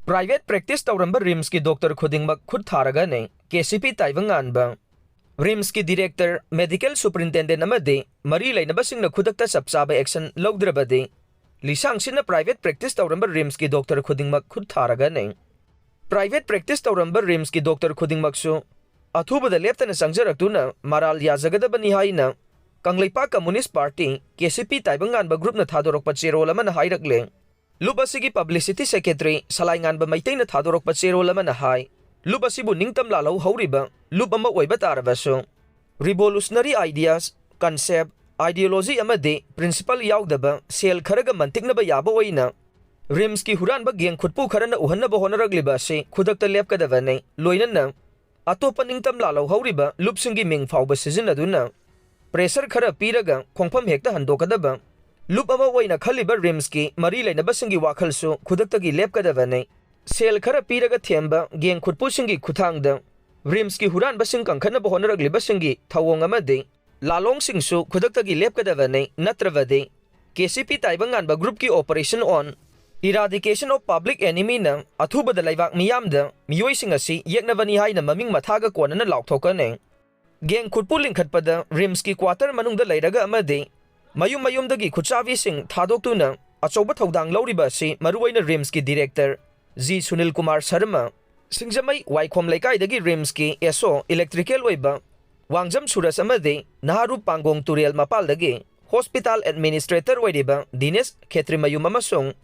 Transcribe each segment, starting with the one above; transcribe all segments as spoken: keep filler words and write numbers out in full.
Private practice ꯇꯧꯔꯝꯕ RIMSꯀꯤ doctor ꯈꯨꯗꯤꯡꯃꯛ ꯈꯨꯠ ꯊꯥꯔꯒꯅꯤ꯫ KCP ꯇꯥꯏꯕꯪꯉꯥꯟꯕ꯫ RIMSꯀꯤ director, medical superintendent ꯑꯃꯗꯤ ꯃꯔꯤ ꯂꯩꯅꯕꯁꯤꯡꯅ ꯈꯨꯗꯛꯇ ꯆꯞ ꯆꯥꯕ action ꯂꯧꯗ꯭ꯔꯕꯗꯤ, ꯂꯤꯁꯥꯡ ꯁꯤꯠꯅ private practice ꯇꯧꯔꯝꯕ RIMSꯀꯤ doctor ꯈꯨꯗꯤꯡꯃꯛ ꯈꯨꯠ ꯊꯥꯔꯒꯅꯤ꯫ Private practice ꯇꯧꯔꯝꯕ RIMSꯀꯤ doctor ꯈꯨꯗꯤꯡꯃꯛꯁꯨ ꯑꯊꯨꯕꯗ ꯂꯦꯞꯇꯅ ꯆꯪꯖꯔꯛꯇꯨꯅ ꯃꯔꯥꯜ ꯌꯥꯖꯒꯗꯕꯅꯤ ꯍꯥꯏꯅ ꯀꯪꯂꯩꯄꯥꯛ Communist Party, KCP ꯇꯥꯏꯕꯪꯉꯥꯟꯕ groupꯅ ꯊꯥꯗꯣꯔꯛꯄ ꯆꯦꯔꯣꯜ ꯑꯃꯅ ꯍꯥꯏꯔꯛꯂꯦ꯫ ꯂꯨꯞ ꯑꯁꯤꯒꯤ publicity secretary ꯁꯂꯥꯏꯉꯥꯟꯕ ꯃꯩꯇꯩꯅ ꯊꯥꯗꯣꯔꯛꯄ ꯆꯦꯔꯣꯜ ꯑꯃꯅ ꯍꯥꯏ, ꯂꯨꯞ ꯑꯁꯤꯕꯨ ꯅꯤꯡꯇꯝ ꯂꯥꯜꯍꯧ ꯍꯧꯔꯤꯕ ꯂꯨꯞ ꯑꯃ ꯑꯣꯏꯕ ꯇꯥꯔꯕꯁꯨ, revolutionary ideas, concept, ideology ꯑꯃꯗꯤ principle ꯌꯥꯎꯗꯕ ꯁꯦꯜ ꯈꯔꯒ ꯃꯟꯇꯤꯛꯅꯕ ꯌꯥꯕ ꯑꯣꯏꯅ RIMSꯀꯤ ꯍꯨꯔꯥꯟꯕ gang ꯈꯨꯠꯄꯨ ꯈꯔꯅ ꯎꯍꯟꯅꯕ ꯍꯣꯠꯅꯔꯛꯂꯤꯕ ꯑꯁꯤ ꯈꯨꯗꯛꯇ ꯂꯦꯞꯀꯗꯕꯅꯤ꯫ ꯂꯣꯏꯅꯅ ꯑꯇꯣꯞꯄ ꯅꯤꯡꯇꯝ ꯂꯥꯜꯍꯧ ꯍꯧꯔꯤꯕ ꯂꯨꯞꯁꯤꯡꯒꯤ ꯃꯤꯡ ꯐꯥꯎꯕ ꯁꯤꯖꯤꯟꯅꯗꯨꯅ pressure ꯈꯔ ꯄꯤꯔꯒ ꯈꯣꯡꯐꯝ ꯍꯦꯛꯇ ꯍꯟꯗꯣꯛꯀꯗꯕ ꯂꯨꯞ ꯑꯃ ꯑꯣꯏꯅ ꯈꯜꯂꯤꯕ RIMSꯀꯤ ꯃꯔꯤ ꯂꯩꯅꯕꯁꯤꯡꯒꯤ ꯋꯥꯈꯜꯁꯨ ꯈꯨꯗꯛꯇꯒꯤ ꯂꯦꯞꯀꯗꯕꯅꯤ꯫ ꯁꯦꯜ ꯈꯔ ꯄꯤꯔꯒ ꯊꯦꯝꯕ gang ꯈꯨꯠꯄꯨꯁꯤꯡꯒꯤ ꯈꯨꯠꯊꯥꯡꯗ RIMSꯀꯤ ꯍꯨꯔꯥꯟꯕꯁꯤꯡ ꯀꯟꯈꯠꯅꯕ ꯍꯣꯠꯅꯔꯛꯂꯤꯕꯁꯤꯡꯒꯤ ꯊꯧꯑꯣꯡ ꯑꯃꯗꯤ ꯂꯥꯂꯣꯡꯁꯤꯡꯁꯨ ꯈꯨꯗꯛꯇꯒꯤ ꯂꯦꯞꯀꯗꯕꯅꯤ, ꯅꯠꯇ꯭ꯔꯕꯗꯤ KCP ꯇꯥꯏꯕꯪꯉꯥꯟꯕ groupꯀꯤ Operation on Eradication of Public Enemyꯅ ꯑꯊꯨꯕꯗ ꯂꯩꯕꯥꯛ ꯃꯤꯌꯥꯝꯗ ꯃꯤꯑꯣꯏꯁꯤꯡ ꯑꯁꯤ ꯌꯦꯛꯅꯕꯅꯤ ꯍꯥꯏꯅ ꯃꯃꯤꯡ ꯃꯊꯥꯒ ꯀꯣꯟꯅꯅ ꯂꯥꯎꯊꯣꯛꯀꯅꯤ꯫ Gang ꯈꯨꯠꯄꯨ ꯂꯤꯡꯈꯠꯄꯗ RIMSꯀꯤ quarter ꯃꯅꯨꯡꯗ ꯂꯩꯔꯒ ꯑꯃꯗꯤ ꯃꯌꯨꯝ ꯃꯌꯨꯝꯗꯒꯤ ꯈꯨꯠꯆꯥꯕꯤꯁꯤꯡ ꯊꯥꯗꯣꯛꯇꯨꯅ ꯑꯆꯧꯕ ꯊꯧꯗꯥꯡ ꯂꯧꯔꯤꯕ ꯑꯁꯤ ꯃꯔꯨꯑꯣꯏꯅ RIMSꯀꯤ director ꯖꯤ ꯁꯨꯅꯤꯜ ꯀꯨꯃꯥꯔ ꯁꯔꯃ, ꯁꯤꯡꯖꯃꯩ ꯋꯥꯏꯈꯣꯝ ꯂꯩꯀꯥꯏꯗꯒꯤ RIMSꯀꯤ S O electrical ꯑꯣꯏꯕ ꯋꯥꯡꯖꯝ ꯁꯨꯔꯖ ꯑꯃꯗꯤ ꯅꯍꯥꯔꯨꯞ ꯄꯥꯡꯒꯣꯡ ꯇꯨꯔꯦꯜ ꯃꯄꯥꯜꯗꯒꯤ hospital administrator ꯑꯣꯏꯔꯤꯕ ꯗꯤꯅꯦꯁ ꯈꯦꯇ꯭ꯔꯤꯃꯌꯨꯝ ꯑꯃꯁꯨꯡ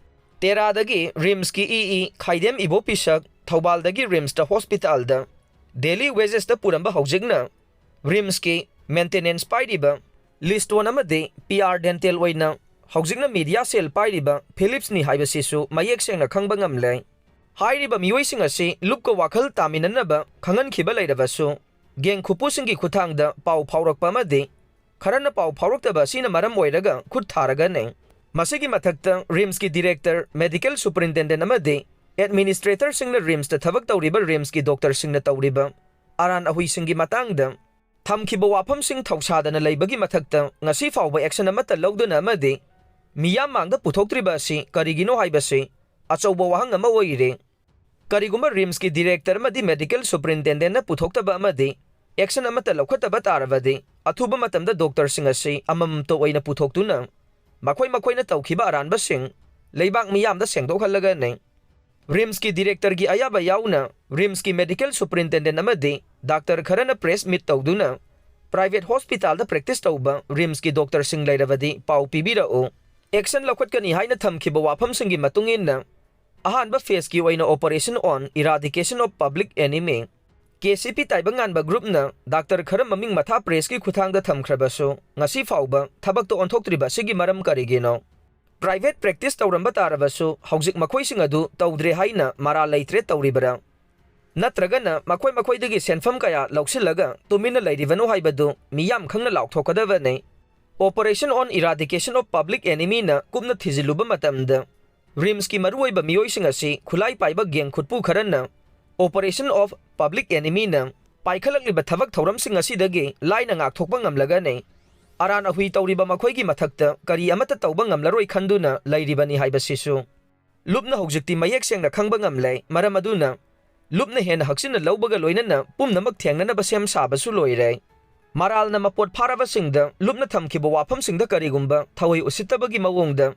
ꯇꯦꯔꯥꯗꯒꯤ RIMSꯀꯤ E E ꯈꯥꯏꯗꯦꯝ ꯏꯕꯣꯄꯤꯁꯛ, ꯊꯧꯕꯥꯜꯗꯒꯤ RIMSꯇ hospitalꯗ daily wagesꯇ ꯄꯨꯔꯝꯕ ꯍꯧꯖꯤꯛꯅ RIMSꯀꯤ maintenance ꯄꯥꯏꯔꯤꯕ ꯂꯤꯁꯇꯣꯟ ꯑꯃꯗꯤ P R Dental ꯑꯣꯏꯅ ꯍꯧꯖꯤꯛꯅ media cell ꯄꯥꯏꯔꯤꯕ ꯐꯤꯂꯤꯞꯁꯅꯤ ꯍꯥꯏꯕꯁꯤꯁꯨ ꯃꯌꯦꯛ ꯁꯦꯡꯅ ꯈꯪꯕ ꯉꯝꯂꯦ꯫ ꯍꯥꯏꯔꯤꯕ ꯃꯤꯑꯣꯏꯁꯤꯡ ꯑꯁꯤ ꯂꯨꯞꯀ ꯋꯥꯈꯜ ꯇꯥꯃꯤꯟꯅꯅꯕ ꯈꯪꯍꯟꯈꯤꯕ ꯂꯩꯔꯕꯁꯨ, gang ꯈꯨꯠꯄꯨꯁꯤꯡꯒꯤ ꯈꯨꯠꯊꯥꯡꯗ ꯄꯥꯎ ꯐꯥꯎꯔꯛꯄ ꯑꯃꯗꯤ ꯈꯔꯅ ꯄꯥꯎ ꯐꯥꯎꯔꯛꯇꯕ ꯑꯁꯤꯅ ꯃꯔꯝ ꯑꯣꯏꯔꯒ ꯈꯨꯠ ꯊꯥꯔꯒꯅꯤ꯫ ꯃꯁꯤꯒꯤ ꯃꯊꯛꯇ RIMSꯀꯤ director, medical superintendent ꯑꯃꯗꯤ administratorꯁꯤꯡꯅ RIMSꯇ ꯊꯕꯛ ꯇꯧꯔꯤꯕ RIMSꯀꯤ doctorꯁꯤꯡꯅ ꯇꯧꯔꯤꯕ ꯑꯔꯥꯟ ꯑꯍꯨꯏꯁꯤꯡꯒꯤ ꯃꯇꯥꯡꯗ ꯊꯝꯈꯤꯕ ꯋꯥꯐꯝꯁꯤꯡ ꯊꯧꯁꯥꯗꯅ ꯂꯩꯕꯒꯤ ꯃꯊꯛꯇ ꯉꯁꯤ ꯐꯥꯎꯕ action ꯑꯃꯠꯇ ꯂꯧꯗꯨꯅ ꯑꯃꯗꯤ ꯃꯤꯌꯥꯝ ꯃꯥꯡꯗ ꯄꯨꯊꯣꯛꯇ꯭ꯔꯤꯕ ꯑꯁꯤ ꯀꯔꯤꯒꯤꯅꯣ ꯍꯥꯏꯕꯁꯤ ꯑꯆꯧꯕ ꯋꯥꯍꯪ ꯑꯃ ꯑꯣꯏꯔꯤ꯫ ꯀꯔꯤꯒꯨꯝꯕ ꯔꯤꯝꯁꯀꯤ ꯗꯤꯔꯦꯛꯇꯔ ꯑꯃꯗꯤ ꯃꯦꯗꯤꯀꯦꯜ ꯁꯨꯄꯔꯤꯟꯇꯦꯟꯗꯦꯟꯠꯅ ꯄꯨꯊꯣꯛꯇꯕ ꯑꯃꯗꯤ ꯑꯦꯛꯁꯟ ꯑꯃꯠꯇ ꯂꯧꯈꯠꯇꯕ ꯇꯥꯔꯕꯗꯤ, ꯑꯊꯨꯕ ꯃꯇꯝꯗ ꯗꯣꯛꯇꯔꯁꯤꯡ ꯑꯁꯤ ꯑꯃꯃꯝꯇ ꯑꯣꯏꯅ ꯄꯨꯊꯣꯛꯇꯨꯅ ꯃꯈꯣꯏ ꯃꯈꯣꯏꯅ ꯇꯧꯈꯤꯕ ꯑꯔꯥꯟꯕꯁꯤꯡ ꯂꯩꯕꯥꯛ ꯃꯤꯌꯥꯝꯗ ꯁꯦꯡꯗꯣꯛꯍꯜꯂꯒꯅꯤ꯫ ꯔꯤꯝꯁꯀꯤ ꯗꯤꯔꯦꯛꯇꯔꯒꯤ ꯑꯌꯥꯕ ꯌꯥꯎꯅ ꯔꯤꯝꯁꯀꯤ ꯃꯦꯗꯤꯀꯦꯜ ꯁꯨꯄꯔꯤꯟꯇꯦꯟꯗꯦꯟꯠ ꯑꯃꯗꯤ ꯗꯥꯛꯇꯔ ꯈꯔꯅ ꯄ꯭ꯔꯦꯁ ꯃꯤꯠ ꯇꯧꯗꯨꯅ ꯄ꯭ꯔꯥꯏꯚꯦꯠ ꯍꯣꯁꯄꯤꯇꯥꯜꯗ ꯄ꯭ꯔꯦꯛꯇꯤꯁ ꯇꯧꯕ ꯔꯤꯝꯁꯀꯤ ꯗꯣꯛꯇꯔꯁꯤꯡ ꯂꯩꯔꯕꯗꯤ ꯄꯥꯎ ꯄꯤꯕꯤꯔꯛꯎ꯫ ꯑꯦꯛꯁꯟ ꯂꯧꯈꯠꯀꯅꯤ ꯍꯥꯏꯅ ꯊꯝꯈꯤꯕ ꯋꯥꯐꯝꯁꯤꯡꯒꯤ ꯃꯇꯨꯡ ꯏꯟꯅ, ꯑꯍꯥꯟꯕ ꯐꯦꯖꯀꯤ ꯑꯣꯏꯅ Operation on Eradication of Public Enemy, K C P ꯇꯥꯏꯕꯪꯉꯥꯟꯕ ꯒ꯭ꯔꯨꯞꯅ doctor ꯈꯔ ꯃꯃꯤꯡ ꯃꯊꯥ ꯄ꯭ꯔꯦꯁꯀꯤ ꯈꯨꯠꯊꯥꯡꯗ ꯊꯝꯈ꯭ꯔꯕꯁꯨ, ꯉꯁꯤ ꯐꯥꯎꯕ ꯊꯕꯛꯇ ꯑꯣꯟꯊꯣꯛꯇ꯭ꯔꯤꯕ ꯑꯁꯤꯒꯤ ꯃꯔꯝ ꯀꯔꯤꯒꯤꯅꯣ? ꯄ꯭ꯔꯥꯏꯚꯦꯠ ꯄ꯭ꯔꯦꯛꯇꯤꯁ ꯇꯧꯔꯝꯕ ꯇꯥꯔꯕꯁꯨ, ꯍꯧꯖꯤꯛ ꯃꯈꯣꯏꯁꯤꯡ ꯑꯗꯨ ꯇꯧꯗ꯭ꯔꯦ ꯍꯥꯏꯅ ꯃꯔꯥꯜ ꯂꯩꯇ꯭ꯔꯦ ꯇꯧꯔꯤꯕꯔꯥ? ꯅꯠꯇ꯭ꯔꯒꯅ ꯃꯈꯣꯏ ꯃꯈꯣꯏꯗꯒꯤ ꯁꯦꯟꯐꯝ ꯀꯌꯥ ꯂꯧꯁꯤꯜꯂꯒ ꯇꯨꯃꯤꯟꯅ ꯂꯩꯔꯤꯕꯅꯣ ꯍꯥꯏꯕꯗꯨ ꯃꯤꯌꯥꯝ ꯈꯪꯅ ꯂꯥꯎꯊꯣꯛꯀꯗꯕꯅꯤ꯫ Operation on Eradication of Public Enemyꯅ ꯀꯨꯞꯅ ꯊꯤꯖꯤꯜꯂꯨꯕ ꯃꯇꯝꯗ, ꯔꯤꯝꯁꯀꯤ ꯃꯔꯨꯑꯣꯏꯕ ꯃꯤꯑꯣꯏꯁꯤꯡ ꯑꯁꯤ ꯈꯨꯠꯂꯥꯏ ꯄꯥꯏꯕ ꯒꯦꯡ ꯈꯨꯠꯄꯨ ꯈꯔꯅ Operation of Public Enemyꯅ ꯄꯥꯏꯈꯠꯂꯛꯂꯤꯕ ꯊꯕꯛ ꯊꯧꯔꯝꯁꯤꯡ ꯑꯁꯤꯗꯒꯤ ꯂꯥꯏꯅ ꯉꯥꯛꯊꯣꯛꯄ ꯉꯝꯂꯒꯅꯤ꯫ ꯑꯔꯥꯟ ꯑꯍꯨꯏ ꯇꯧꯔꯤꯕ ꯃꯈꯣꯏꯒꯤ ꯃꯊꯛꯇ ꯀꯔꯤ ꯑꯃꯠꯇ ꯇꯧꯕ ꯉꯝꯂꯔꯣꯏ ꯈꯟꯗꯨꯅ ꯂꯩꯔꯤꯕꯅꯤ ꯍꯥꯏꯕꯁꯤꯁꯨ ꯂꯨꯞꯅ ꯍꯧꯖꯤꯛꯇꯤ ꯃꯌꯦꯛ ꯁꯦꯡꯅ ꯈꯪꯕ ꯉꯝꯂꯦ꯫ ꯃꯔꯝ ꯑꯗꯨꯅ ꯂꯨꯞꯅ ꯍꯦꯟꯅ ꯍꯛꯆꯤꯟꯅ ꯂꯧꯕꯒ ꯂꯣꯏꯅꯅ ꯄꯨꯝꯅꯃꯛ ꯊꯦꯡꯅꯅꯕ ꯁꯦꯝ ꯁꯥꯕꯁꯨ ꯂꯣꯏꯔꯦ꯫ ꯃꯔꯥꯜꯅ ꯃꯄꯣꯠ ꯐꯥꯔꯕꯁꯤꯡꯗ ꯂꯨꯞꯅ ꯊꯝꯈꯤꯕ ꯋꯥꯐꯝꯁꯤꯡꯗ ꯀꯔꯤꯒꯨꯝꯕ ꯊꯑꯣꯏ ꯎꯁꯤꯠꯇꯕꯒꯤ ꯃꯑꯣꯡꯗ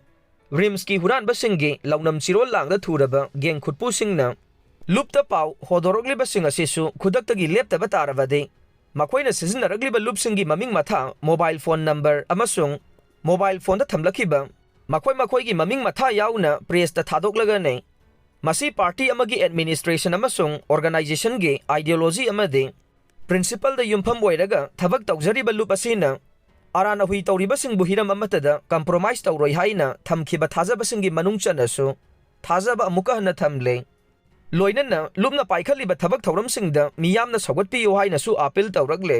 ꯔꯤꯝꯁꯀꯤ ꯍꯨꯔꯥꯟꯕꯁꯤꯡꯒꯤ ꯂꯧꯅꯝ ꯆꯤꯔꯣꯜ ꯂꯥꯡꯗ ꯊꯨꯔꯕ ꯒꯦꯡ ꯈꯨꯠꯄꯨꯁꯤꯡꯅ ꯂꯨꯞꯇ ꯄꯥꯎ ꯍꯣꯗꯣꯔꯛꯂꯤꯕꯁꯤꯡ ꯑꯁꯤꯁꯨ ꯈꯨꯗꯛꯇꯒꯤ ꯂꯦꯞꯇꯕ ꯇꯥꯔꯕꯗꯤ, ꯃꯈꯣꯏꯅ ꯁꯤꯖꯤꯟꯅꯔꯛꯂꯤꯕ ꯂꯨꯞꯁꯤꯡꯒꯤ ꯃꯃꯤꯡ ꯃꯊꯥ, ꯃꯣꯕꯥꯏꯜ ꯐꯣꯟ ꯅꯝꯕꯔ ꯑꯃꯁꯨꯡ ꯃꯣꯕꯥꯏꯜ ꯐꯣꯟꯗ ꯊꯝꯂꯛꯈꯤꯕ ꯃꯈꯣꯏ ꯃꯈꯣꯏꯒꯤ ꯃꯃꯤꯡ ꯃꯊꯥ ꯌꯥꯎꯅ ꯄ꯭ꯔꯦꯁꯇ ꯊꯥꯗꯣꯛꯂꯒꯅꯤ꯫ ꯃꯁꯤ ꯄꯥꯔꯇꯤ ꯑꯃꯒꯤ ꯑꯦꯗꯃꯤꯅꯤꯁꯇ꯭ꯔꯦꯁꯟ ꯑꯃꯁꯨꯡ ꯑꯣꯔꯒꯅꯥꯏꯖꯦꯁꯟꯒꯤ ꯑꯥꯏꯗꯤꯌꯣꯂꯣꯖꯤ ꯑꯃꯗꯤ ꯄ꯭ꯔꯤꯟꯁꯤꯄꯜꯗ ꯌꯨꯝꯐꯝ ꯑꯣꯏꯔꯒ ꯊꯕꯛ ꯇꯧꯖꯔꯤꯕ ꯂꯨꯞ ꯑꯁꯤꯅ ꯑꯔꯥꯟ ꯑꯍꯨꯏ ꯇꯧꯔꯤꯕꯁꯤꯡꯕꯨ ꯍꯤꯔꯝ ꯑꯃꯠꯇꯗ ꯀꯝꯄ꯭ꯔꯣꯃꯥꯏꯖ ꯇꯧꯔꯣꯏ ꯍꯥꯏꯅ ꯊꯝꯈꯤꯕ ꯊꯥꯖꯕꯁꯤꯡꯒꯤ ꯃꯅꯨꯡ ꯆꯟꯅꯁꯨ ꯊꯥꯖꯕ ꯑꯃꯨꯛꯀ ꯍꯟꯅ ꯊꯝꯂꯦ꯫ ꯂꯣꯏꯅꯅ ꯂꯨꯞꯅ ꯄꯥꯏꯈꯠꯂꯤꯕ ꯊꯕꯛ ꯊꯧꯔꯝꯁꯤꯡꯗ ꯃꯤꯌꯥꯝꯅ ꯁꯧꯒꯠꯄꯤꯌꯨ ꯍꯥꯏꯅꯁꯨ ꯑꯥꯄꯤꯜ ꯇꯧꯔꯛꯂꯦ꯫